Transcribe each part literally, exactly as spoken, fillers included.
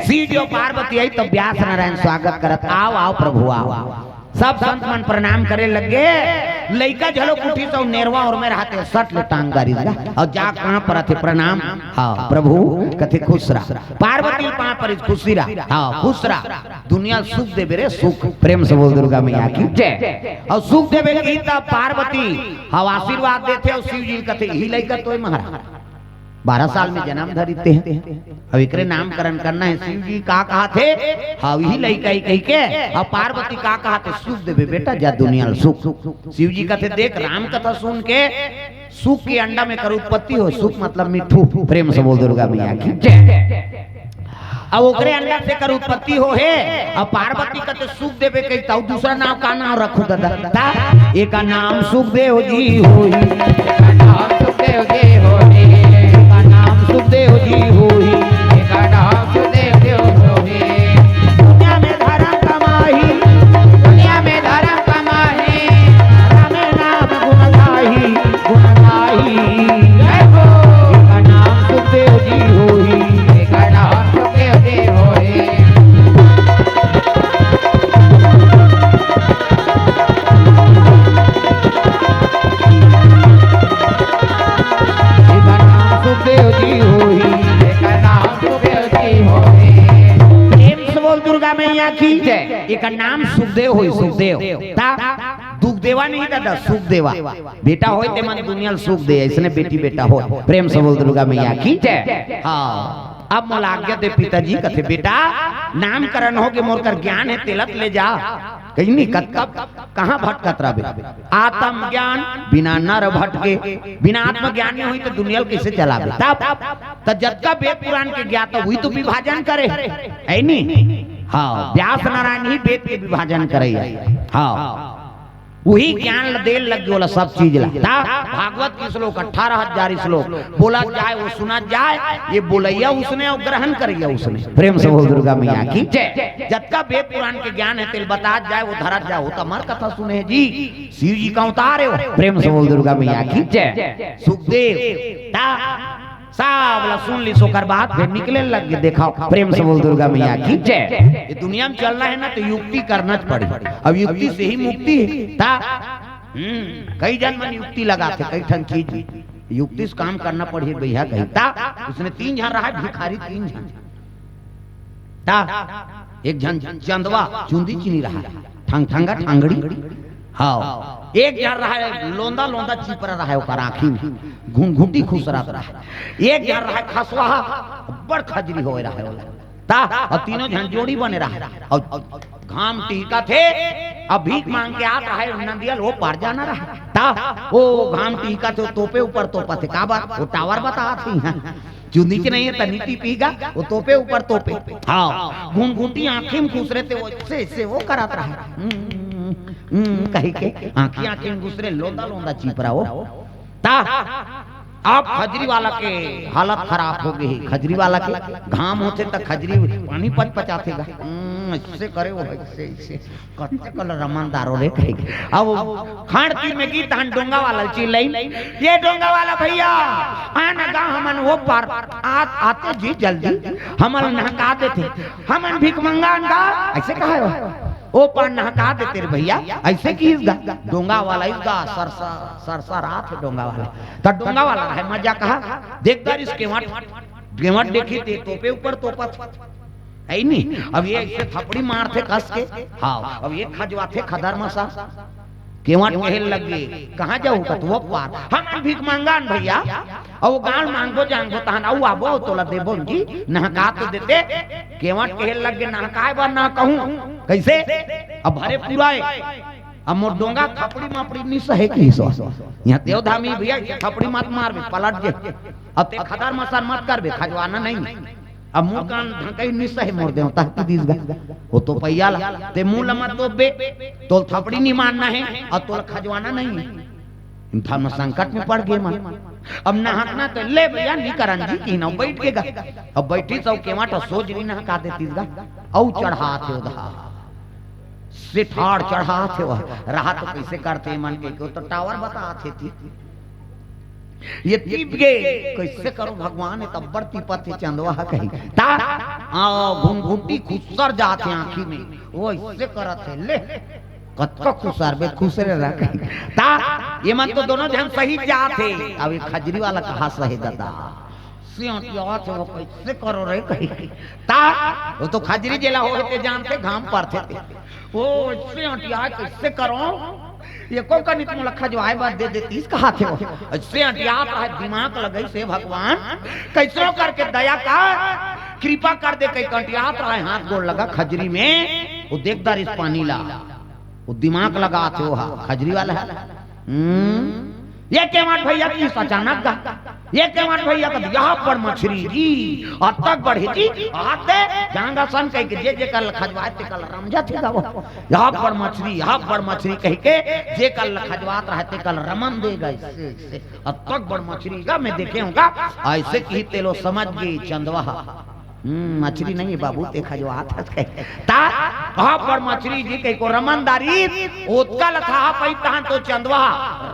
शिव जी अउ पार्वती आई, तब व्यास नारायण स्वागत करत, "आव, आव प्रभु, आव।" सब संत मन प्रणाम करे लगे। लइका झलो उठिस अउ नेरवा ओर में रहते, सट ले टांग गारिस गा। अउ जा कहाँ परथे, "प्रणाम।" "हाँ प्रभु।" कथे, "खुश रह।" पार्वती पाँव परिस, "खुशी रह।" "हाँ, खुश रह।" दुनिया ल सुख देबे रे, सुख। प्रेम से बोल दुर्गा मैया की जय। अउ सुख देबे की तब पार्वती, हाँ, आशीर्वाद देथे अउ शिव जी ल कथे, "इही लइका तोय महाराज, बारह साल में जन्म धरिते हैं, अब एकरे नामकरण करना है।" शिव जी का कहाथे, "हाँ, इही लइका ही," कहिके। अउ पार्वती का कहाथे, "सुख देबे बेटा, जा दुनिया ल सुख।" शिव जी कथे, "देख, राम कथा सुन के सुख के अंडा में कर उत्पत्ति हो।" सुख मतलब मिट्ठू। प्रेम से बोल दुर्गा मैया की जय। अब ओकरे अंडा से कर उत्पत्ति हो हे, अब पार्वती कथे सुख देबे कही, त दूसरा नाम का नाम रखू दादा? ता एका नाम सुखदेव जी होही, एका नाम सुखदेव जी होही, एका नाम सुखदेव जी होही, एका नाम सुखदेव जी होही। दुनिया में धर्म कमाही, दुनिया में धर्म कमाही, रामे नाम गुण गाही, गुण गाही। जय हो। एका नाम सुखदेव जी होही, एका नाम सुखदेव जी होही। एका नाम सुखदेव जी होही, एका नाम सुखदेव जी होही। प्रेम से बोल दुर्गा मैया की जय। एका नाम सुखदेव होही, सुखदेव। ता दुख देवा नहीं दादा, सुख देवा। बेटा होय ते मन दुनिया ल सुख दे, अइसने बेटी बेटा होय। प्रेम से बोल दुर्गा मैया की जय। हाँ, अब मोला आज्ञा दे पिताजी, कथे, "बेटा, नामकरण हो गे, मोर कर ज्ञान हे, तेला त ले जा।" कही, "नहीं, कतका, कहाँ भटकत रहबे? आत्म ज्ञान बिना नर भटके।" बिना आत्मज्ञान नहीं होही त दुनिया ल कइसे चलाबे? तब त जतका वेद पुराण के ज्ञाता, उही तो विभाजन करे, हे नी? हाँ, व्यास नारायण ही वेद के विभाजन करे। हाँ, उही ज्ञान ल देन लग गे ओला, सब चीज ला। ता भागवत के श्लोक, अठारह हजार श्लोक, बोलत जाय, वो सुनत जाय, ये बोलइया उसने अउ ग्रहण करइया उसने। प्रेम से बोल दुर्गा मैया की जय। जतका वेद पुराण के ज्ञान हे, तेला बतात जाय, वो धरत जाय, वो त हमर कथा सुने हे जी, शिव जी का अवतार हे वो। प्रेम से बोल दुर्गा मैया की जय। सुखदेव ता सब ला सुन लिस, ओकर बाद फेर निकले लग गे। देखाव, प्रेम से बोल दुर्गा मैया की जय। ये दुनिया में चलना हे ना, त युक्ति करना च पड़ही। अब युक्ति से ही मुक्ति हे। ता, हम्म, कई झन मन युक्ति लगाथे, कई ठन चीज। युक्ति से काम करना पड़ही भैया, कही। ता, उसने तीन झन रहा, भिखारी तीन झन। ता, एक झन चंदवा, चुंदी चिनी रहा, ठंग ठंगा ठांगड़ी। हाँ, एक झन रहा, लोंदा लोंदा चिपरा रहा, ओकर आँखी में घुनघुटी खुसरत रहा। एक झन रहा, खसवा, बड़ खजरी होय रहा ओला। ता, अउ तीनों झन जोड़ी बने रहा। अउ घाम टिहकथे, अब भीख मांग के आत रहा, नदिया ल ओ पार जाना रहा। ता, ओ घाम टिहकथे, तोपे ऊपर तोपथे, काबर? वो टावर बतात हे। चुंदी च नहीं हे, त नीति पीगा, वो तोपे ऊपर तोपे। हाँ, घुनघुटी आँखी में खुसरे ते, वो ऐसे, ऐसे वो करत रहा। हम्म, हम्म, कही के आँखी, आँखी में खुसरे, लोंदा, लोंदा चिपरा वो। ता, अब खजरी वाला के हालत खराब हो गे हे। खजरी वाला के घाम होथे त खजरी पानी पचपचाथे गा। हम्म, ऐसे करे वो, ऐसे, ऐसे। कच्चे कल रमन दारो रे कहे। अब खाड़ तीर में गीत हन डोंगा वाला चिल्लाई, "ये डोंगा वाला भैया, आना गा हमन वो पार, आ, आते जी जल्दी, हमन नहका देते, हमन भिखमंगा अन गा।" ऐसे कहा हे वो, "ओ पार नहका देते रे भैया।" ऐसे किहिस गा डोंगा वाला, इस गा सरसा, सरसा रात हे डोंगा वाला। त डोंगा वाला हे मजा कहा, देखता रिस केवट, केवट देखी ते तोपे ऊपर तोपत। हे नी? अब ये ऐसे थपड़ी मारथे कस के। हाँ, अब ये खजवाथे खदर मसा। केवट कहे लगे, "कहाँ जाहू?" कथे, "वो पार।" "हमन भिखमंगा अन भैया, अउ वो गाल मांगबो जांगबो तहन अउ आबो, तोला देबो जी, नहका तो देते।" केवट कहे लगे, "नहकाय बर ना कहूँ।" कइसे? अब भरे पुराय। अब मोर डोंगा थपड़ी मापड़ी नि सहे किहिस। इहाँ देवधामी भैया, थपड़ी मत मारबे, पलट जे। अब ते खदर मसा मत करबे, खजवाना नहीं। अब मुँह कान ढंकई नि सहे मोर देवता के दिस गा। वो तो पइया ला, ते मुँह ला मत तोपबे, तोल थपड़ी नि मारना हे, अउ तोल खजवाना नहीं हे। हम संकट में पड़ गे मन। अब नहकना त ले भैया, नि करन जी, किहिन अउ बइठ गे गा। अब बइठिस अउ केवट सोझ नि नहका देतिस गा। अउ चढ़ाथे ओदहा। से ठाड़ चढ़ाथे ओह। रहा तो कइसे करथे मन के, को तो टावर बताथे ती। ये तीप गे, कइसे करो भगवान, ये तब्बड़ तीपत हे चंदवा कही। ता हाँ, घुंघुटी खुसर जात हे आँखी में, वो ऐसे करत हे, ले, कतका खुसर बे, खुसरे रह। ता, ये मन तो दोनों झन सही जात हे, अब ये खजरी वाला कहाँ सहे दादा? से अंटियात हे, वो कैसे करो रे कही। ता, वो तो खजरी जेला होहे ते जानथे, घाम परथे ते। ओ, से अंटियात हे, कैसे करो? एको कनिक मोला खजवाए बर दे देतीस कहाथे वो। से अंटियात हे, दिमाग लगइस हे भगवान, कैसनो करके दया कर, कृपा कर दे, कहिके अंटियात हे, हाथ गोड़ लगा खजरी में, वो देख डारिस पानी ला, वो दिमाग लगात हे वो हा, खजरी वाला हे। हम्म, ये केवट भैया कहिस अचानक गा, ये केवट भैया कहिस, "यहाँ पर मछरी जी, अतक बड़े जी, आते, जांगा सन," कहिके जे जेकर खजवाए तेकर रम जाथे गा वो। "यहाँ पर मछरी, यहाँ पर मछरी," कहिके जेकर खजवात रहे तेकर रमन दे गा, इससे, इससे। "अतक बड़ मछरी गा, मैं देखे हूँ गा," ऐसे कही तेलो समझ गे चंदवा। हम्म, मछरी नहीं हे बाबू, ते खजवात हस कहे। ता, "हाँ पर मछरी जी," कहिके रमन डारिस, ओतका ल थाह पइस तहन तो चंदवा,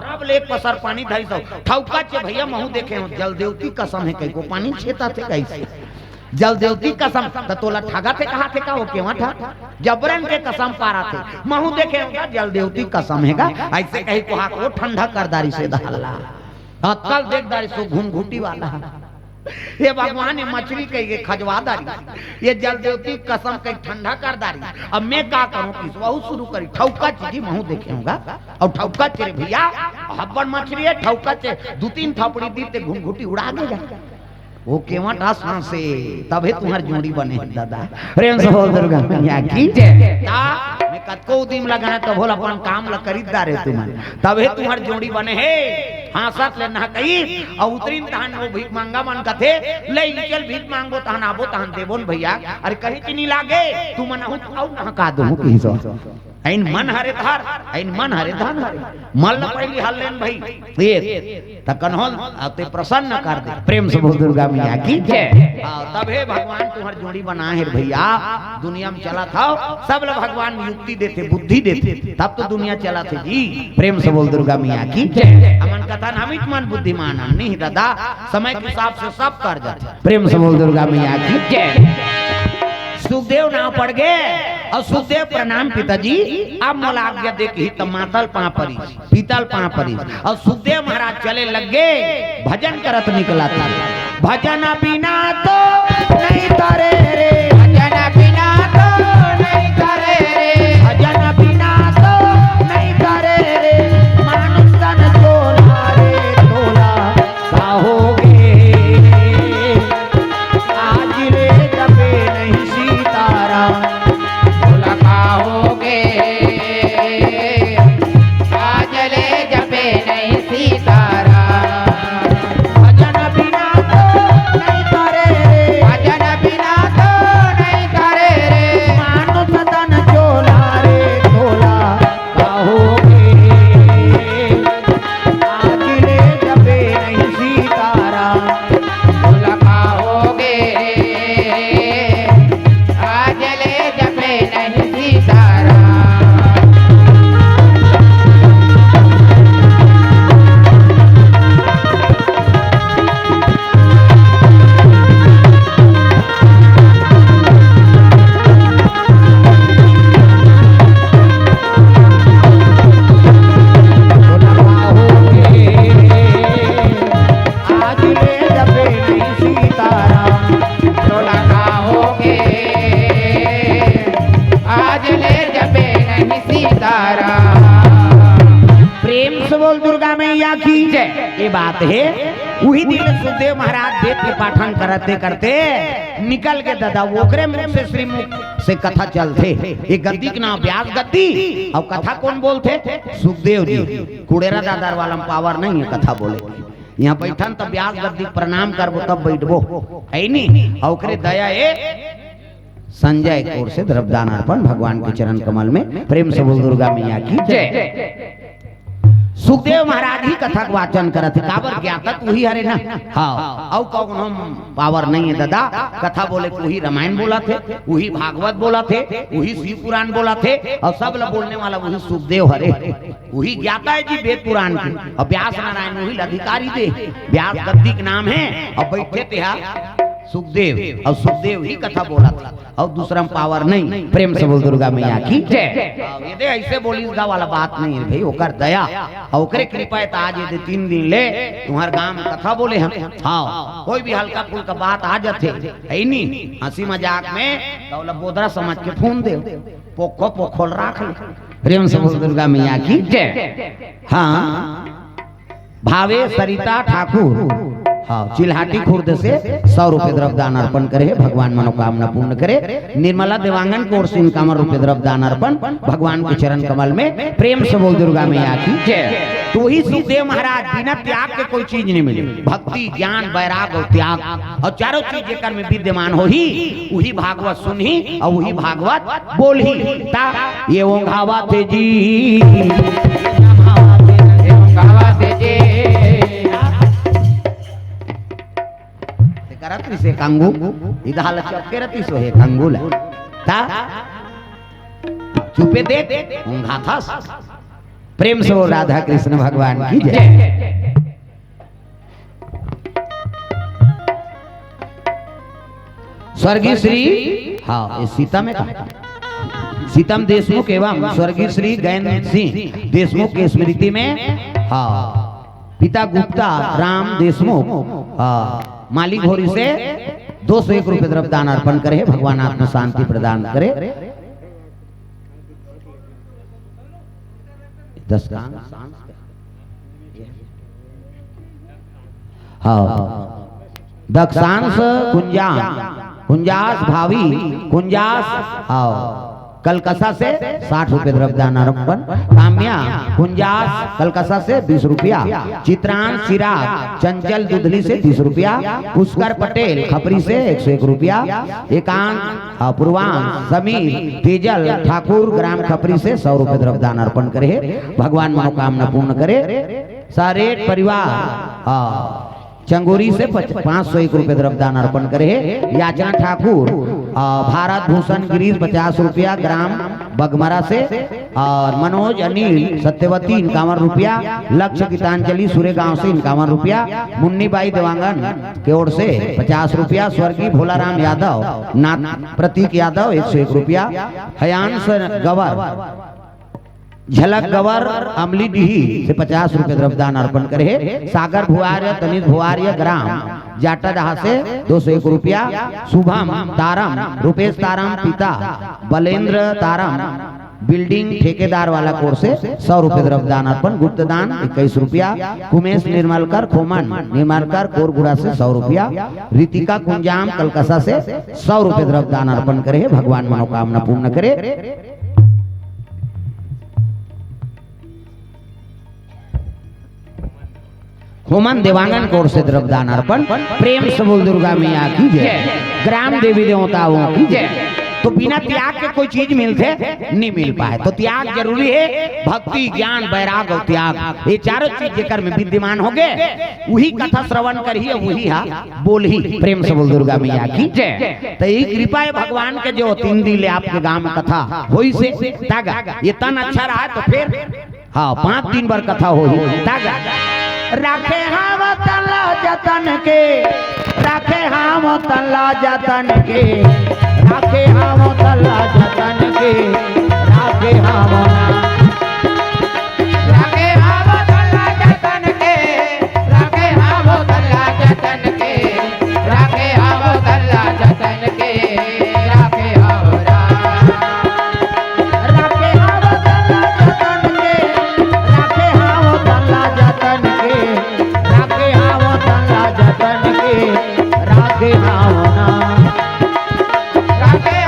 रब ले एक पसर पानी धरिस हो। "ठौका चे भैया, महूँ देखे हूँ, जल देवती कसम हे," कहिके पानी छेतथे कहिस। "जल देवती कसम, त तोला ठगथे कहाथे का वो केवट हा? जबरन के कसम पारथे, महूँ देखे हूँ गा, जल देवती कसम हे गा," ऐसे कहिके हा वो ठंडा कर डारिस हे दहला। अतका ल देख डारिस वो घुंघुटी वाला। "हे भगवान, ये मछरी कहिके खजवा डारिस, ये जल देवती कसम कहिके ठंडा कर डारिस, अब मैं का करूँ?" कहिस वहू शुरू करिस, "ठौका चे जी, महूँ देखे हूँ गा, अउ ठौका चे रे भैया, अब्बड़ मछरी हे, ठौका चे, दू तीन थपड़ी दिस ते घुंघुटी उड़ा गे गा।" वो केवट हा हाँसे, तभे तुम्हर जोड़ी बने हे दादा। प्रेम से बोल दुर्गा मैया की जय। ता, मैं कतको उदिम लगाएँव, तभो ल अपन काम ल करिस डारेंव तुमन, तभे तुम्हर जोड़ी बने हे। हाँसत ले नहकइस, अउ उतरिन तहन वो भीख मांगा मन कथे, "ले इही चल भीख मांगबो, तहन आबो, तहन देबो न भैया।" "अरे कहीं ची नी लागे, तुमन आहू अउ नहका दूहूँ," कहिस। "अइन मन हरे धर, अइन मन हरे धन हरे, मन ल पहिली हर लेन भई।" ये, त कन्हो ल अते प्रसन्न कर दे। प्रेम से बोल दुर्गा मैया की जय। हाँ, तभे भगवान तुम्हर जोड़ी बनाए हे रे भैया। दुनिया में चलत हव, सब ल भगवान युक्ति देथे, बुद्धि देथे, तब तो दुनिया चलत हे जी। प्रेम से बोल दुर्गा मैया की जय। हमन कथन हमिच मन बुद्धिमान हन, नहीं दादा, समय के हिसाब से सब कर जाथे। प्रेम से बोल दुर्गा मैया की जय। सुखदेव नाव पड़ गे अउ सुखदेव, "प्रणाम पिताजी, अब मोला आज्ञा दे," कहिस त मातल पाँव परिस, पीतल पाँव परिस। अउ सुखदेव महाराज चले लग गे, भजन करत निकलत हे। भजन बिना तो नहीं तरे रे, भजन बिना तो नहीं तरे रे, भजन बिना तो नहीं तरे रे, मानुष तन चोला रे चोला। का होगे? आज ले जपे नहीं सीताराम। बोला का होगे? आज ले जपे नहीं सीताराम। भजन बिना तो नहीं तरे रे। भजन बिना तो नहीं तरे रे। मानुष तन चोला रे चोला। का होगे? आज ले जपे नहीं सीताराम। बोला का होगे? आज ले जपे नहीं सीताराम। आज ले जपे नहीं सीताराम। बोला का होगे? आज ले जपे नहीं सीताराम। प्रेम से बोल दुर्गा मैया की जय। ये बात हे, उही दिन सुखदेव महाराज वेद के पाठन करते करते निकल गे दादा, ओकरे मुख से श्रीमुख से कथा चलथे। ये गद्दी के नाम व्यास गद्दी, अउ कथा कोन बोलथे? सुखदेव जी। कुड़ेरा दादर वाला म power नहीं हे कथा बोले के। इहाँ बइठन त व्यास गद्दी के प्रणाम करबो तब बइठबो, हे नी? अउ ओकरे दया ए संजय के ओर से द्रव्यदान अर्पण भगवान के चरण कमल में। प्रेम से बोल दुर्गा मैया की जय। सुखदेव महाराज ही कथा के वाचन करत हे, काबर ज्ञाता त उही हरे ना। हाँ, अउ कौनो power नहीं हे दादा, कथा बोले के उही रामायण बोलत हे, उही भागवत बोलत हे, उही शिव पुराण बोलत हे, अउ सब ल बोलने वाला उही सुखदेव हरे। उही ज्ञाता हे जी वेद पुराण के, अउ व्यास नारायण उही ल अधिकारी दे, व्यास गद्दी के नाम हे, अउ बइठे तेहा सुखदेव, अउ सुखदेव ही कथा बोलत हे, अउ दूसरा म पावर नहीं। प्रेम से बोल दुर्गा मैया की जय। हाँ, ये दे ऐसे बोलिस गा वाला बात नहीं हे भाई, ओकर दया अउ ओकरे कृपा हे, त आज ये दे तीन दिन ले तुम्हर गांव म कथा बोले हन। हाँ, कोई भी हल्का फुल्का बात आ जाथे, हे नी, हंसी मजाक में, त ओला बोदरा समझ के फोन दे, पोखो पोखो ल राख ले। प्रेम से बोल दुर्गा मैया की जय। हाँ, भावे सरिता ठाकुर, हाँ, चिल्हाटी खुर्द से सौ रुपये द्रव्य दान अर्पण करे हे, भगवान मनोकामना पूर्ण करे। निर्मला देवांगन की ओर से इक्यावन रुपये द्रव्य दान अर्पण, भगवान के चरण कमल में। प्रेम से बोल दुर्गा मैया की जय। तो ही सुखदेव महाराज, बिना त्याग के कोई चीज नहीं मिले। भक्ति, ज्ञान, वैराग अउ त्याग, अउ चारों चीज जेकर में विद्यमान होही, उही भागवत सुनही अउ उही भागवत बोलही। ता ये ओंघावत हे जी, ये ओंघावत हे जी। ते करत रहिसे कांगू, इधा ल चपके रहिसे हे कांगू ल। ता चुपे देख, ओंघाथस। प्रेम से बोल राधा कृष्ण भगवान की जय। स्वर्गीय श्री, हाँ, ये सीता में कहा, सीतम देशमुख एवं स्वर्गीय श्री गैंद सिंह देशमुख की स्मृति में, हाँ, पिता गुप्ता राम देशमुख, हाँ, माली घोरी से दो सौ एक रुपये द्रव्य दान अर्पण करे हे। भगवान आत्मा शांति प्रदान करे। दस का? हाँ। दक्षांश कुंजाम, कुंजास भावी, कुंजास, हाँ, कलकसा से साठ रुपये द्रव्य दान अर्पण। काम्या कुंजास कलकसा से बीस रुपया। चित्रांश चिराग चंचल दुधली से तीस रुपया। पुष्कर पटेल खपरी से एक सौ एक रुपया। एकांत, हाँ, पूर्वांश समीर तेजल ठाकुर ग्राम खपरी से सौ रुपये द्रव्य दान अर्पण करे हे। भगवान मनोकामना पूर्ण करे। सारेठ परिवार, हाँ, चंगोरी से पच-, पाँच सौ एक रुपये द्रव्य दान अर्पण करे हे। याचना ठाकुर, आ, भारत भूषण गिरीश पचास रुपया, ग्राम बगमरा से, और मनोज अनिल सत्यवती इक्यावन रुपया, लक्ष्य गीतांजलि सूर्यगांव से इक्यावन रुपया, मुन्नी बाई देवांगन के ओर से पचास रुपया, स्वर्गीय भोलाराम यादव, नाथ प्रतीक यादव एक सौ एक रुपया, हयांस गवर झलक गवर अमली डीही से पचास रुपये द्रव्य दान अर्पण करे हे। सागर भुआर्य, तनिष भुआर्य, ग्राम जाटाडहा से दो सौ एक रुपया। शुभम तारम, रुपेश तारम पिता बलेंद्र तारम, बिल्डिंग ठेकेदार वाला कोर से सौ रुपये द्रव्य दान अर्पण। गुप्त दान इक्कीस रुपया। कुमेश निर्मलकर, खोमन निर्मलकर, कोरगुड़ा से सौ रुपया। रितिका कुंजाम कलकसा से सौ रुपये द्रव्य दान अर्पण करे हे। भगवान मनोकामना पूर्ण करे। होमन देवांगन कोर से द्रव्य दान अर्पण। प्रेम से बोल दुर्गा मैया की जय, ग्राम देवी देवताओं की जय। तो बिना त्याग के कोई चीज मिलथे, नहीं मिल पाए। तो त्याग जरूरी हे, भक्ति, ज्ञान, वैराग अउ त्याग, ये चारों चीज जेकर में विद्यमान होगे, उही कथा श्रवण करही अउ उही हा बोलही। प्रेम से बोल दुर्गा मैया की जय। तो यही कृपा हे भगवान के, जो तीन दिन ले आपके गांव में कथा होइसे, तागा ये तन अच्छा रहा तो फिर हाँ, पाँच दिन बर कथा होही। तागा। राखे हावत ला जतन के, राखे हावत ला जतन के, राखे हावत ला जतन के, राखे हावत ला जतन के, राखे हावत ला जतन के, राखे हावत ला जतन के, राखे हावत ला जतन के, राखे हावत ला जतन के, राखे हावत ला जतन के, राखे हावत ला। राखे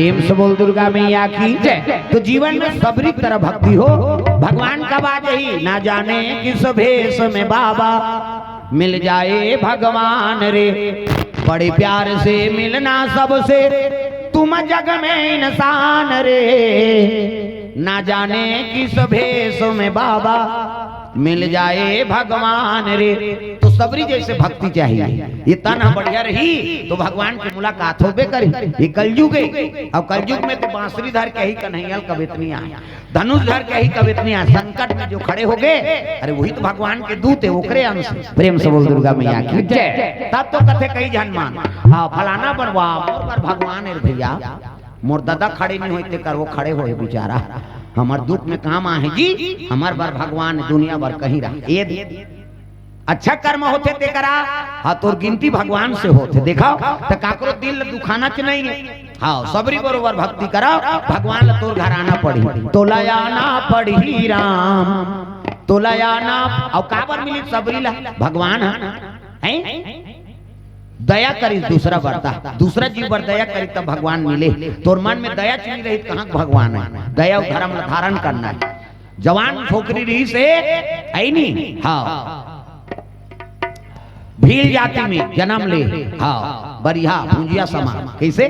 प्रेम से बोल दुर्गा मैया की जय। तो जीवन में सबरी तरह भक्ति हो, भगवान कब आ जाही ना जाने, किस भेष में बाबा मिल जाए भगवान रे। बड़े प्यार से मिलना सबसे तुम जग में इंसान रे, ना जाने किस भेष में बाबा मिल जाए भगवान रे। तो सबरी जैसे भक्ति चाहिए। ये तन ह बढ़िया रही तो भगवान के मुलाकात होबे करी। ये कलयुग है, अब कलयुग में तो बांसुरी धर के ही कन्हैया कबेतनी आए, धनुष धर के ही कबेतनी आए। संकट में जो खड़े हो गए, अरे वही तो भगवान के दूत है, ओकरे अंश। प्रेम से बोल दुर्गा मैया की जय। तब तो कथे कई झन मान, हाँ, फलाना बनवा मोर बर भगवान है भैया, मोर दादा खड़े नहीं होते कर वो खड़े होए बेचारा, हमर दुख में काम आहे जी, हमर बर भगवान दुनिया भर कहीं रहा। ये अच्छा कर्म होथे तेकरा, हाँ, तोर गिनती भगवान से होथे। देखा, त काकरो दिल ल दुखाना च नहीं है। हाँ, सबरी बरोबर भक्ति करा, भगवान ल तोर घर आना पड़ी, तोला आना पड़ी राम, तोला आना। अउ काबर मिली सबरी ला? भगवान ह, हैं? दया करी दूसरा बर, दूसरा जीव बर दया करी तब भगवान मिले। तोर मन में दया च नहीं रही, कहाँ भगवान है? दया अउ धर्म ला धारण करना है। जवान छोकरी रही से, है नी? हाँ, भील जाति में जन्म ले, हाँ, बरिहा भुंजिया समान। कैसे?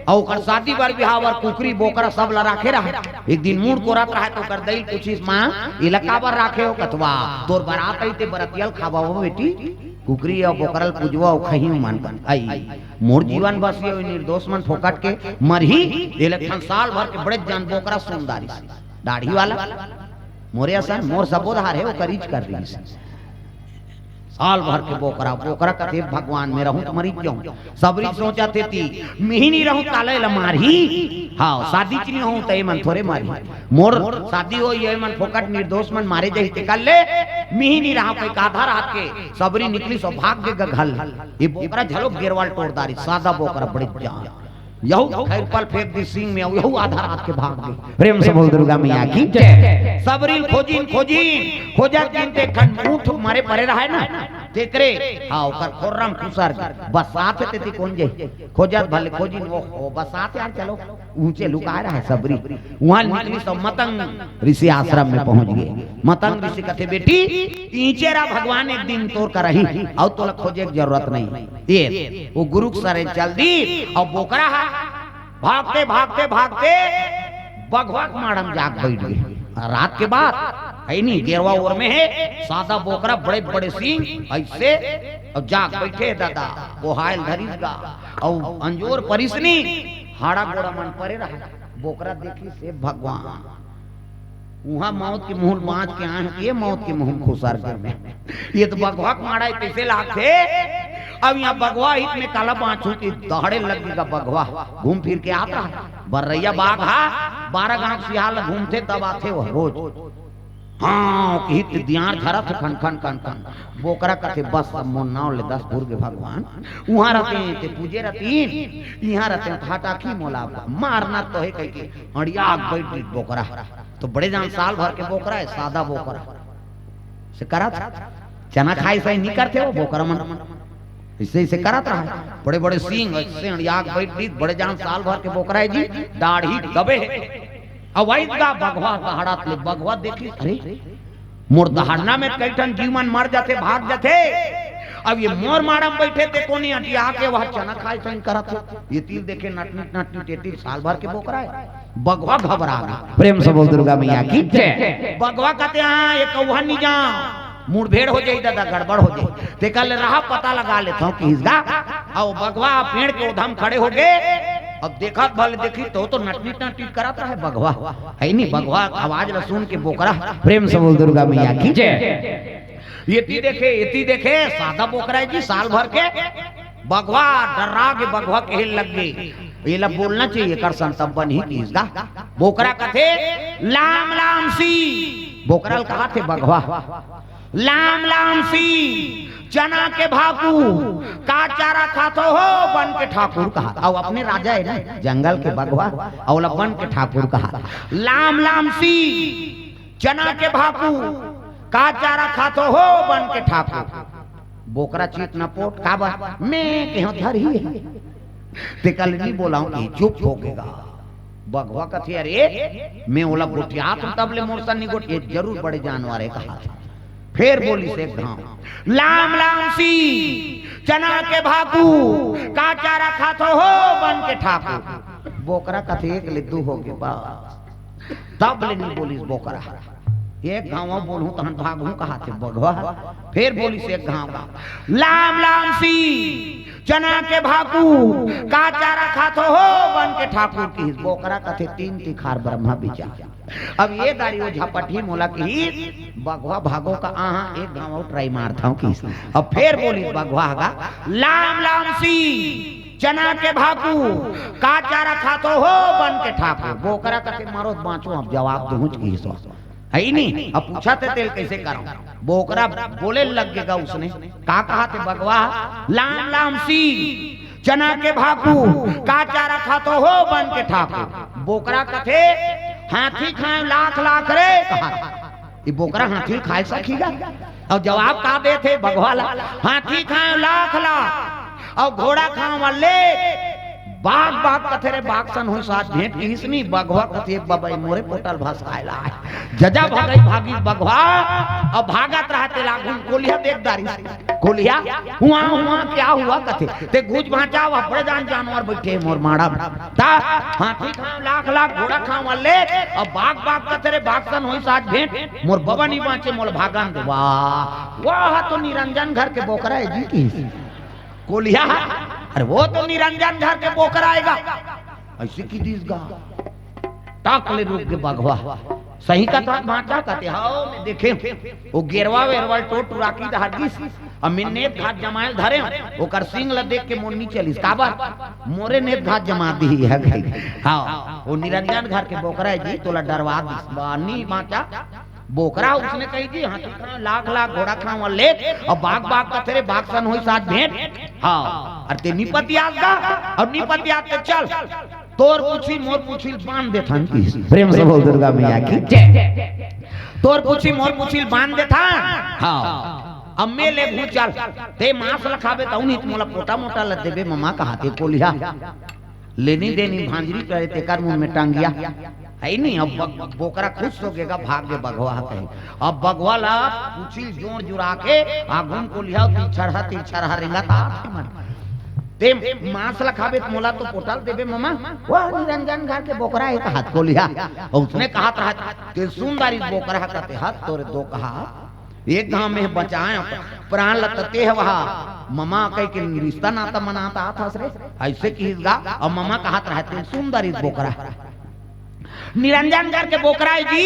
अउ ओकर शादी बर बिहाव बर कुकरी बोकरा सब ला राखे रहा। एक दिन मूड़ कोरत रहा तो ओकर दई पूछिस, माँ, इला काबर राखे हो? कथवा तोर बरात आई ते बरतिया ल खावा हो बेटी, कुकरी अउ बोकरा ल पूजवा अउ खही मन। आई मोर जीवन बस ये निर्दोष मन फोकट के मरही। एला एक ठन साल भर के बड़े जान बोकरा सोंदारिस, दाढ़ी वाला, मोरे असन मोर सबो धार है, ओकर इच कर रही। साल भर के बोकरा, बोकरा कथे, भगवान, मैं रहूं तो मरीच जाऊं। सबरी सोचत हे ती, मिही नहीं रहूं, काले ल मारही। हाँ, शादी च नहीं हों, त ये मन थोरे मारही। मोर शादी हो, ये मन फोकट निर्दोष मन मारे जाही, ते कर ले, मिही नहीं रहा, कोई आधा रात के सबरी निकली, सो भाग गे गघल। ये बोकरा झलो गेरवाल टोर दारी, सादा बोकरा बड़े जान। यहू खैरपल फेंक दी सींग में, यहू आधा रात के भाग गई। प्रेम से बोल दुर्गा मैया की जय। सबरी ल खोजिन, खोजिन, खोजत दिन ते खन ऊंट मरे परे रहे ना, तेकरे, हाँ, ओकर खोर्रम खुसर के, बसात हे तेती कोन जाही? खोजत भले खोजिन, ओहो, बसात यार, चलो, ऊंचे लुकाए रहे सबरी। वहां निकली तो मतंग ऋषि आश्रम में पहुंच गए। मतंग ऋषि कथे, बेटी, ईंचे रहा, भगवान एक दिन तोर करही, अउ तोला खोजे के जरूरत नहीं। ये, वो गुरु के सरे चल दी, अउ बोकरा हा, भागते, भागते, भागते, बघवा के माड़म जाके बैठ गए। रात के बात, है नी, गेरवा ओर में है, सादा बोकरा, बड़े, बड़े सींग, ऐसे, अउ जाके बैठे दादा, बोहायल धरिस गा, अउ अंजोर परिसनी, हाड़ा गोड़ा मन परे रहा, बोकरा देखिस हे भगवान। उहाँ मौत के मुँह बाँच के आए हैं, ये मौत के मुँह खुसर के में। ये तो बघवा के माड़ा है, कैसे लागथे? अब यहाँ बघवा हित में काला बाँचू कि दहाड़े लग गया बघवा। घूम फिर के आता है। बर्रैया बाघ हा, बारह गांव सियाल घूमथे तब आथे वह रोज। हाँ, कि हित दियार झरत खन खन खन खन। बोकरा कथे, बस अब मोर नाव ले दस भुर गे भगवान। उहाँ रहते हैं ते पूजे रहतीन, यहाँ रहते हैं तो हटाखी मोला मारना तो है कह के। अंड़िया बैठ गई बोकरा। तो बड़े जान साल भर के बोकरा है, सादा बोकरा। से करत चना खाए सही नहीं करते वो बोकरा मन। ऐसे, ऐसे करत रहा। बड़े बड़े सींग, ऐसे अंड़िया के बैठ गई, बड़े जान साल भर के बोकरा है जी, दाढ़ी दबे है। अब वही गा बघवा दहाड़त ले, बघवा देखी, अरे, मोर दहाड़ना में कई ठन जीव मन मर जाथे, भाग जाथे। अब ये मोर माड़ा में बैठे ते कोनी अंटिया के वह चना खाए सही करत हे। ये तीर देखे नटनी, नटनी टेटी साल भर के बोकरा है। बघवा घबरा गया। प्रेम से बोल दुर्गा मैया की जय। बघवा कहते हैं, ये कौहा नहीं जा, मुठभेड़ हो जाई दादा, गड़बड़ हो जाई। तेकर ले रहा पता लगा लेता हूँ कि हिसगा। अब बघवा पेड़ के उधम खड़े हो गए। अब देखत भले देखी तो, तो नटनी, नटनी करत रहे बघवा। है नी, बघवा आवाज ल सुन के बोकरा। प्रेम से बोल दुर्गा मैया की जय। ये ती देखे, ये ती देखे, सादा बोकरा है जी, साल भर के। बघवा डर्रा के बघवा कहे लग गे, एला बोलना चाहिए, कर संतब बन ही किहिस गा। बोकरा कथे, लाम लाम सी। बोकरा ल कहाथे बघवा, लाम लाम सी, चना के भाकू, का चारा खाथो हो बन के ठाकुर कहा। अउ अपने राजा है ना जंगल के बघवा, अउ ओला बन के ठाकुर कहा। लाम लाम सी, चना के भाकू, का चारा खाथो हो बन के ठाकुर। बोकरा चीत न पोट, काबर? मैं केहो धरही है। तेकर ले नहीं बोलाऊं कि चुप हो गेगा। बघवा कथे, "अरे, मैं ओला गोठियात हूँ, तब ले मोर सन नी गोठ, ये जरूर बड़े जानवर हे," कहा। फेर बोलिस एक घांव, "लाम लाम सी, चना के भाकू, का चारा खाथो हो बन के ठाकू?" बोकरा कथे, "एक ले दू होगे बस।" तब ले नी बोलिस बोकरा। एक घांव बोलहूं तहन भागहूं कहाथे बघवा। फेर बोलिस एक घांव, "लाम लाम सी, चना के भाकू, का चारा खाथो हो बन के ठाकुर?" किहिस। बोकरा कथे, "तीन तिखार ब्रह्मा विचार।" अब ये दारी वो झपटही मोला किहिस, बघवा भागो का आहा, एक घांव अउ try मारथंव किहिस। अब फेर बोलिस बघवा ह गा, "लाम लाम सी, चना के भाकू, का चारा खाथो हो बन के ठाकुर?" बोकरा कथे, "मरो त बांचो, अब जवाब दूंहूं," किहिस। हे नी? अब पूछत हे तेला कइसे करंव? बोकरा बोले लग गे गा उसने। का कहाथे बघवा? "लाम लाम सी, चना के भाकू, का चारा खाथो हो बन के ठाकुर?" बोकरा कथे, "हाथी खांव लाख लाख रे," कहा। ये बोकरा हाथी खाय सकही गा? अउ जवाब का देथे बघवा ला? "हाथी खांव लाख लाख, अउ घोड़ा खांव अल्ले, बाघ बाघ कथे रे, बाघ सन होइस आज भेंट।" किहिस नी, बघवा कथे, "बबई मोरे पोटल भसकाय ला।" जजा भगई भागिस बघवा, अउ भागत रहा तेला घूम कोलिहा देख दारिस। "कोलिहा, हुआ, हुआ, क्या हुआ?" कथे। "ते गुज भांचा, अब्बड़ जान जानवर बइठे मोर माड़ा में। ता हाथी खांव लाख लाख, घोड़ा खांव अल्ले, अउ बाघ बाघ कथे रे, बाघ सन होइस आज भेंट, मोर बबा नी बांचे, मोला भागन दे।" वाह, वाह, तो निरंजन घर के बोकरा हे जी किहिस। कोलिहा, "अरे वो तो निरंजन घर के बोकरा हे गा।" अइसे किहिस गा। टक ले रुक गे बघवा। "सही कथस भांचा?" कथे, "हव, मैं देखेंव। वो गेरवा वेरवा ल टोर टुरा के डहर गिस, अउ मैं नेत घात जमाय ल धरेंव, ओकर सींग ल देख के मोर नी चलिस।" काबर? "मोरे नेत घात जमा दिही हे गा।" हव, वो निरंजन घर के बोकरा हे जी, तोला डरवा दिस। बा, नी भांचा, बोकरा उसने कही जी, "हाथी खांव लाख लाख, घोड़ा खांव अल्ले, अउ बाघ बाघ कथे रे, बाघ सन होइस आज भेंट।" हव, अउ ते नी पतियास गा, अउ नी पतियास ते चल, तोर पूछी मोर पूछी ल बांध देथन किहिस। प्रेम से बोल दुर्गा मैया की जय। "तोर पूछी मोर पूछी ल बांध देथन।" हव, "अब मैं लेगहूं, चल, ते मांस ल खाबे तहू नी त मोला पोटा मोटा ल देबे ममा," कहाथे कोलिहा। लेनी देनी भांजरी करे तेकर मुंह में टंगिया। हे नी, अब बग-, बोकरा खुश हो गे गा, भाग गे बघवा ह कहीं। अब बघवा ला पूछी ल जोड़ जुड़ा के आघू म कोलिहा तिरछरहा तिरछरहा रेंगत आथे मन। "ते मांस ल खाबे त मोला तो पोटा ल देबे ममा।" "वाह, निरंजन घर के बोकरा हे," कहाथे कोलिहा। अउ उसने कहत रहत, "ते सुंदर इस बोकरा ह," कथे, "हत तोरे दो कहा, एक घांव में बचाय प्राण ल, त ते ह वहा ममा कहिके रिश्ता नाता मनात आथस रे।" अइसे किहिस गा, अउ ममा कहत रहत, "ते सुंदर इस बोकरा।" निरंजन घर के बोकरा हे जी,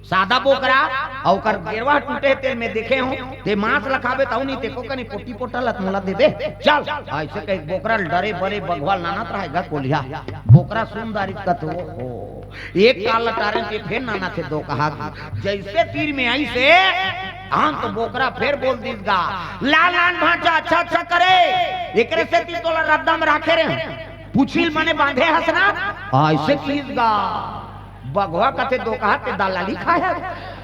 सादा बोकरा, अउ ओकर गेरवा टूटे तेला मैं देखे हंव। "ते मांस ल खाबे तहू नी, ते को कनी पोटी पोटा ल त मोला देबे, चल।" अइसे कहिके बोकरा ल डरे बरे बघवा ल नानत रहे गा कोलिहा। बोकरा सुंदर इस कथे, ओहो, एक काल ल टारे ते फेर नानथे दो कहा। जइसे तीर में आइसे, तहान तो बोकरा फेर बोल दिस गा, "लान लान भांचा, अच्छा अच्छा करे, एकरे सेती तोला रद्दा म राखे रेहेंव, पूछी ल बने बांधे हस ना।" अइसे किहिस गा। बघवा कथे, "दो कहा ते दलाली खाय हस,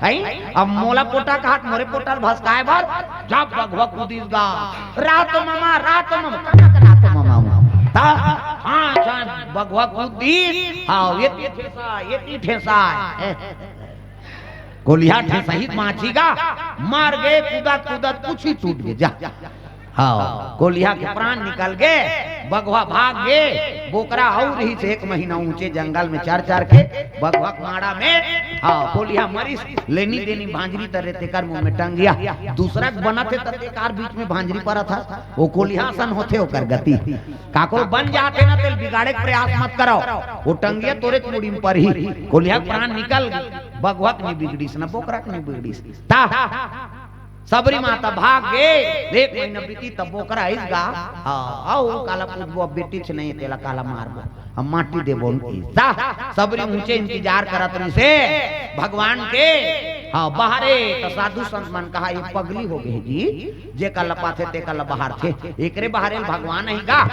हैं? अब मोला पोटा कहात, मोरे पोटा ल भसकाय बर।" जब बघवा कूदिस गा, "रह तो ममा, रह तो ममा, कना कना तो ममा हूँ।" ता, हाँ, अच्छा, बघवा कूद दिस, हाँ, ये ती ठेसा, ये ती ठेसा, हैं? कोलिहा ठेसही बांची गा, मर गे, कूदत कूदत पूछी टूट गे, जा। हव, कोलिहा के प्राण निकल गे, बघवा भाग गे, बोकरा अउ रिहिस एक महीना ऊंचे जंगल में चर चर के, बघवा के माड़ा में, हव, कोलिहा मरिस, लेनी देनी भांजरी तरे तेकर मुंह में टंगिया, दूसरा के बनत हे त तेकर बीच में भांजरी परत हस, वो कोलिहा असन होथे ओकर गति। काकरो बन जाथे ना तेला बिगाड़े के प्रयास मत करव, वो टंगिया तोरेच मुड़ी में परही, कोलिहा के प्राण निकल गे, बघवा के नी बिगड़िस ना, बोकरा के नी बिगड़िस। ता सबरी माता भाग गे, एक महीना बीतिस तब बोकरा आइस गा। हाँ, अउ काला पूजबो, अब बेटी छ नहीं, तेला काला मारबो, हम माटी देबो उनकी। ता सबरी ऊंचे इंतजार करत रहिसे भगवान के। हाँ, बाहरे त साधु संत मन कहा, "ये पगली हो गे जी, जेकर ल पाथे तेकर ल बहारथे, एकरे बहारे ल भगवान अही गा।"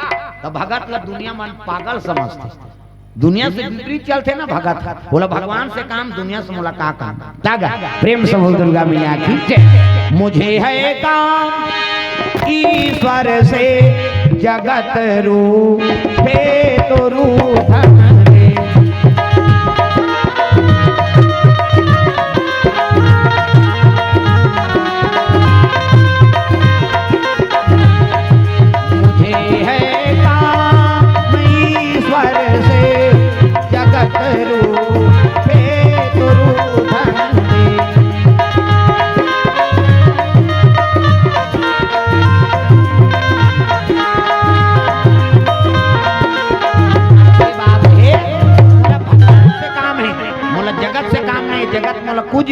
त भगत ल दुनिया मन पागल समझथे। दुनिया से विपरीत चलथे ना भगत, बोला, "भगवान से काम, दुनिया से मोला का काम?" ता गा, प्रेम से बोल दुर्गा मैया की जय। मुझे है काम ईश्वर से, जगत रूठे तो रूठन दे।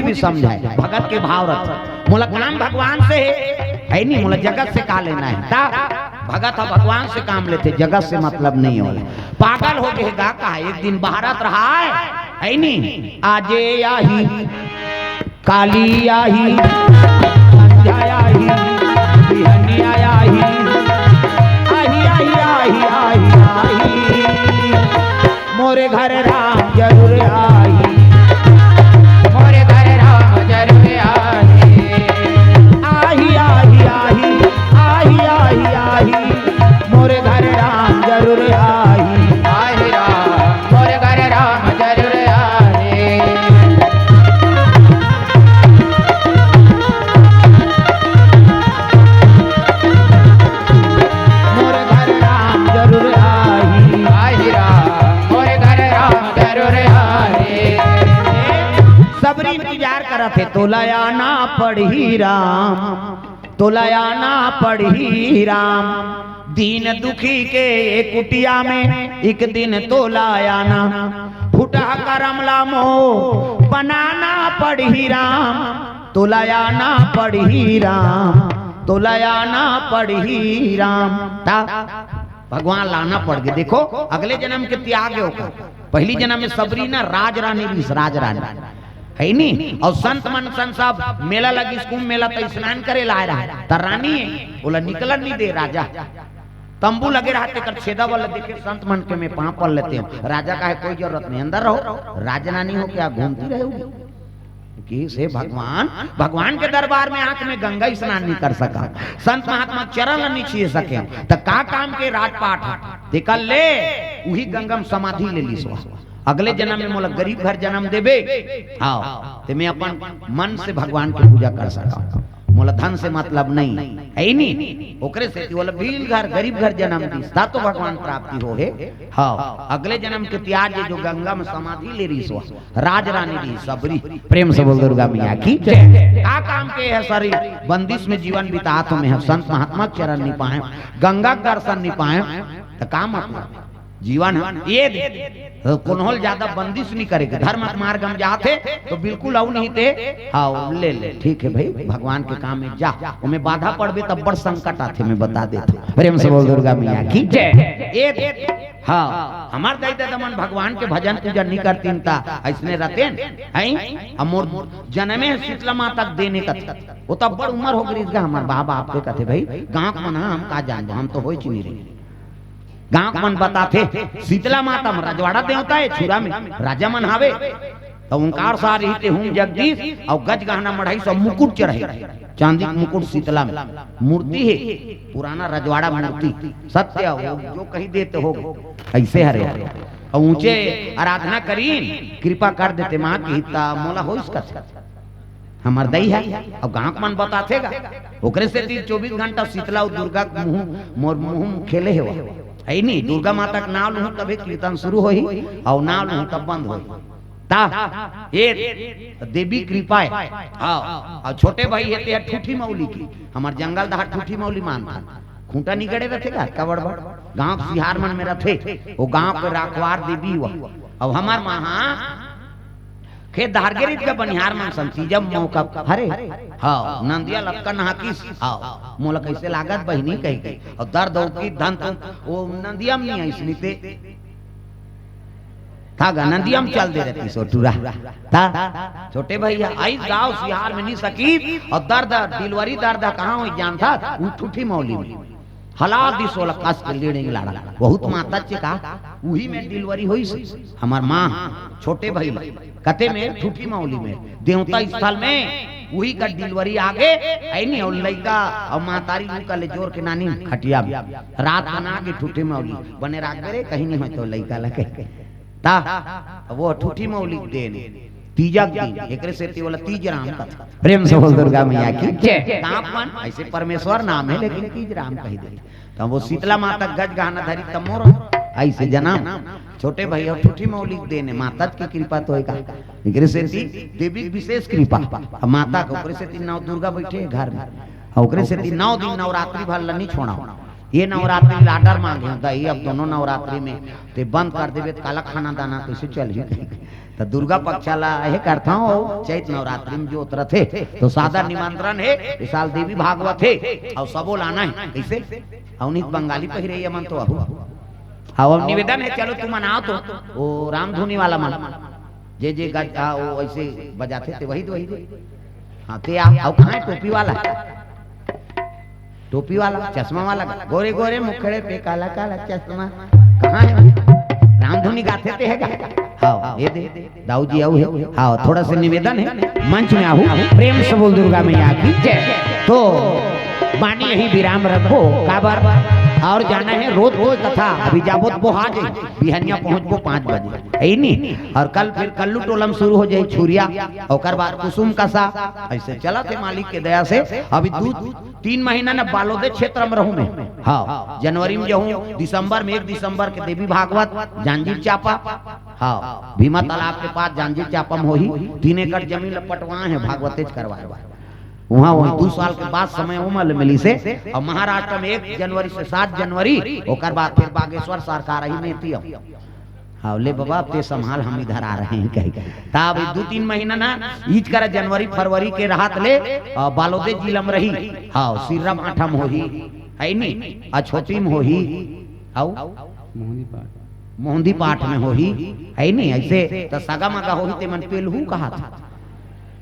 भी समझाए, भगत के भाव रख। मोला काम भगवान से हे, हे नहीं, मोला जगत से का लेना हे? ता भगत ह भगवान से काम लेथे, जगत से मतलब नहीं होय। पागल हो गे गा का, एक दिन बहारत रहा हे, हे नहीं, आजे आही, काली आही, संझा आही, बिहनिया आही, आही, आही, आही, आही, आही। मोरे घर राम जरूर आही। मोरे घर राम जरूर आही। आही, आही, आही, आही, आही, आही। मोरे घर राम जरूर आही। आही राम, मोरे घर राम जरूर आही। मोरे घर राम जरूर आही। आही राम, मोरे घर राम जरूर आही। सबरी इंतजार करत हे, तोला आना पड़ही राम, तोला आना पड़ही राम। दीन दुखी के कुटिया में एक दिन तोला आना, फुटहा करम ला मोर बनाना पड़ही राम, तोला आना पड़ही राम, तोला आना पड़ही राम। ता भगवान ला आना पड़ गे। देखो, अगले जनम के त्याग हे ओकर। पहिली जनम में सबरी ना राज रानी रहिस, राज रानी, हे नी? अउ संत मन सन सब मेला लगिस, कुंभ मेला, त स्नान करे ला आय रहा, त रानी हे, ओला निकलन नहीं दे राजा। तंबू लगे रहा, तेकर छेदा वाला देखे, संत मन के में पांव पड़ लेते हो। राजा कहे, कोई जरूरत नहीं, अंदर रहो, राजरानी हो क्या घूमती रहोगी? कहिस, हे भगवान, भगवान के दरबार में आंख में गंगा स्नान नहीं कर सकंव, संत महात्मा चरण ला नहीं छुए सकेंव, त का काम के राजपाट हे? तेकर ले उही गंगा में समाधि ले लिस। अगले जनम में मोला गरीब घर जनम देबे, हाव, ते में अपन मन से भगवान के पूजा कर सकंव, मोला धन से मतलब नहीं, हे नी? ओकरे सेती ओला भील घर, गरीब घर जनम दिस, ता तो भगवान प्राप्ति होहे। हाव, अगले जनम के त्याग हे जो गंगा में समाधि ले रिहिस, राज रानी रहिस सबरी। प्रेम से बोल दुर्गा मैया की जय। का काम के हे शरीर, बंदिश में जीवन बितात हों, में संत महात्मा के चरण नहीं पाएंव, गंगा के दर्शन नहीं पाएंव, त का मतलब? जीवन हे, ये दे। कोनो ल ज्यादा बंदिश नहीं करे के। धर्म के मार्ग में जाथे, त बिल्कुल अउ नहीं ते, हाव, ले ले, ठीक हे भाई, भगवान के काम में जा, ओमे बाधा पड़बे, तब बड़ संकट आथे, में बता देथंव। प्रेम से बोल दुर्गा मैया की जय। ये दे। हाव, हमर दाई ददा मन भगवान के भजन पूजन नहीं करतिन, त अइसने रहितेन, हे? अब मोर जनमे शीतला माता के देने कथे, ओ त बड़ उमर हो गे रिहिस गा हमर बाप के, कथे, भाई, गांव के मन ह, हम का जानबो, हम तो होय च नहीं रहे। गांव के मन बताथे, शीतला माता म रजवाड़ा देवता हे, छुरा में राजा मन हावे। त ओंकार सार ही ते हूं जगदीश, अउ गज गहना मढ़ाइस अउ मुकुट चढ़ाइस, चांदी के मुकुट शीतला में मूर्ति हे, पुराना रजवाड़ा मूर्ति, सत्य हो, जो कही देते हो, अइसे हरे। अउ ऊंचे आराधना करिन, कृपा कर देते मां की, त मोला होइस कथे। हमर दई हे, अउ गांव के मन बताथे गा। ओकरे सेती चौबीस घंटा शीतला अउ दुर्गा के मुंह, मोर मुंह में खेले हेवय। हे नी, दुर्गा माता के नाव लूहूं तभे कीर्तन शुरू होही, अउ नाव लूहूं तब बंद होही। ता, ये देवी कृपा हे। हाव, अउ छोटे भाई हे ते ह ठूठी मौली के, हमर जंगल दहार ठूठी मौली मानथे। खूंटा निगड़े रथे गा, अतका बड़ बड़। गांव के सिहार मन में रथे, ओ गांव के राखवार देवी वा। अउ हमर मां ह खेत डहर गे रहिस गा बनिहार मन संग, तीजा मौका हरे। हाव, नंदिया ल अतका नहाकिस। हाव, मोला कइसे लागत बहिनी कहिके। अउ दर्द अउ की धन तो ओ नंदिया म नइ आइस, नइ ते था गा नंदिया म चल दे रहितिस ओ टूरा। ता छोटे भइया आइस गांव सिहार में नइ सकिस, अउ दर्द, डिलीवरी दर्द कहां होइस जानथस? उ ठूठी मौली में। हला दिस ओला कस के लीड़िंग लाड़ा। बहुत मातच हे का, उही में डिलीवरी होइस। हमर मां, छोटे भई ल, कते में? ठूठी मौली में, देवता स्थल में, उही का डिलीवरी आगे, हे नी, अउ लइका अउ मातारी उनका ले जोर के नानी खटिया में। रात बना के ठूठी मौली, बने राख दे रे, कहीं नइ होय त लइका ल कहि। ता, वो ठूठी मौली के देन, तीजा के दिन, एकरे सेती ओला तीज राम कथे। प्रेम से बोल दुर्गा मैया की जय। गांव मन, अइसे परमेश्वर नाम हे, लेकिन तीज राम कहि दे। त वो शीतला माता गज गहना धरिस त मोर अइसे जनम। छोटे भई अउ ठूठी मौली के देन हे, माता के कृपा तो हे का। एकरे सेती देवी के विशेष कृपा। अब माता के, ओकरे सेती नौ दुर्गा बइठे हे घर में। अउ ओकरे सेती नौ दिन नवरात्रि भर ल नइ छोड़ंव। ये नवरात्रि ल order मांगे हंव, दई अब दूनों नवरात्रि में ते बंद कर देबे त काला खाना दाना कइसे चलही? त दुर्गा पक्ष ला हे करथंव, अउ चैत नवरात्रि में जो उतरत हे, तो सादर निमंत्रण हे, ए साल देवी भागवत हे, अउ सबो ला आना हे। कइसे? अउ नहीं त बंगाली पहिरे ये मन तो आहू। अउ अब निवेदन हे, चलो तुमन आओ तो, वो रामधुनी वाला मन, जे जे गज, आ, वो ऐसे बजाथे ते वही दे, वही दे। हाँ, ते आ, अउ कहाँ हे टोपी वाला? टोपी वाला, चश्मा वाला, गोरे गोरे मुखड़े पे काला काला चश्मा, कहाँ हे? रामधुनी गाथे ते हे गा? हाँ, ये दे, दाऊ जी आऊ हे। हाँ, थोड़ा सा निवेदन हे, मंच में आहू, प्रेम से बोल दुर्गा मैया की जय। तो बानी यही विराम रखो, काबर अउ जाना हे रोज रोज कथा, अभी जाबो तो बोहा जाही, बिहनिया पहुँचबो पाँच बजे, हे नी? अउ कल फिर कल्लू टोला में शुरू हो जाही छुरिया, ओकर बाद कुसुम कसा, ऐसे चलत हे मालिक के दया से। अभी दू तीन महीना ना बालोदे क्षेत्र में रहूं मैं। हाँ, जनवरी में जाहूं, दिसंबर में, एक दिसंबर के देवी भागवत, जांजगीर चांपा। हाँ, भीमा तालाब के पास जांजगीर चांपा में होही, तीन एकड़ जमीन ल पटवाए हे, भागवतेच करवाए बर। उहाँ वही दू साल के बाद समय ओमा ले मिलिस हे, अउ महाराष्ट्र में एक जनवरी से सात जनवरी, ओकर बाद फिर बागेश्वर सरकार ही में थी। हाँ, ले बाबा, अब ते संभाल, हम इधर आ रहे हैं कही। त अभी दू तीन महीना ना, इच करा जनवरी फरवरी के रहत ले, अ, बालोदे जिला में रही। हाँ, सिर्रा भाठा में होही, हे नी? अछोटी में होही, अउ मोहंदी पाठ। मोहंदी पाठ में होही, हे नी? ऐसे त सगा मगा होही, ते मन पेलहू कहाथे।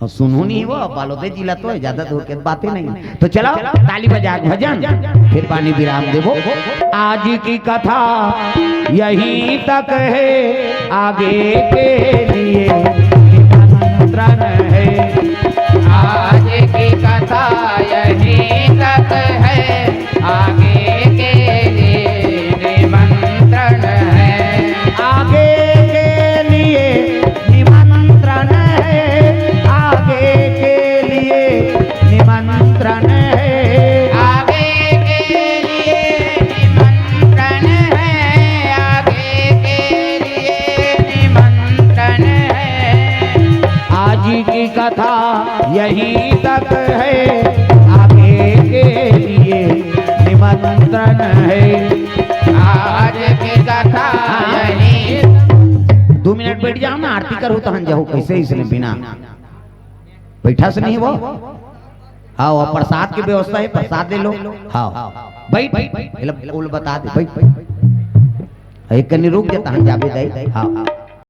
अउ सुनहू नहीं वो, बालोदे जिला तो हे, ज्यादा दूर के बातें नहीं। तो चलो, ताली बजा के भजन, फिर बानी विराम देबो। आज की कथा यहीं तक है, आगे के लिए निमंत्रण है। आज की कथा यहीं तक है, आगे के लिए निमंत्रण है। आगे के लिए निमंत्रण है, आगे के लिए निमंत्रण है। आगे के लिए निमंत्रण है, आगे के लिए निमंत्रण है। आज की कथा यहीं तक है, आगे के लिए निमंत्रण है। आज की कथा यहीं। दू मिनट बैठ जाओ ना, आरती करो तहन जाओ, कैसे इसने बिना बैठा से नहीं वो। हाँ, वो प्रसाद की व्यवस्था है, प्रसाद ले लो। हाँ, बैठ, बैठ, मतलब, वो बता दे, बैठ, बैठ। एक कनी रुक जा, तहन जाबे दाई। हाँ।